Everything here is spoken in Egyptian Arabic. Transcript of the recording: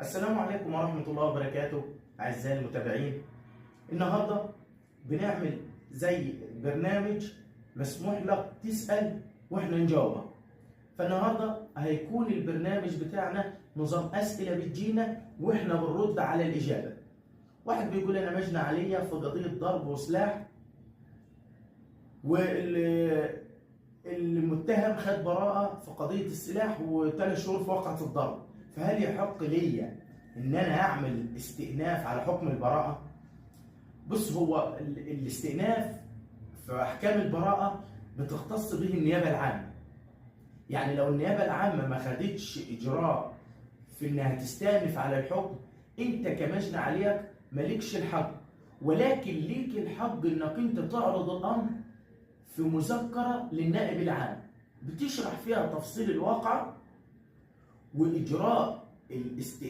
السلام عليكم ورحمة الله وبركاته أعزائي المتابعين. النهاردة بنعمل زي برنامج مسموح لك تسأل وإحنا نجاوبك. فالنهاردة هيكون البرنامج بتاعنا نظام أسئلة بتجينا وإحنا بنرد على الإجابة. واحد بيقول أنا مجني عليا في قضية ضرب وسلاح، والمتهم خد براءة في قضية السلاح و3 شهور في واقعة الضرب، فهل يحق ليا ان انا اعمل استئناف على حكم البراءة؟ بص، هو الاستئناف في احكام البراءة بتختص به النيابة العامة. يعني لو النيابة العامة ما خدتش اجراء في انها تستأنف على الحكم، انت كمجني عليك مالكش الحق، ولكن ليك الحق انك انت تعرض الامر في مذكرة للنائب العام بتشرح فيها تفصيل الواقعة وإجراء الاستئناف.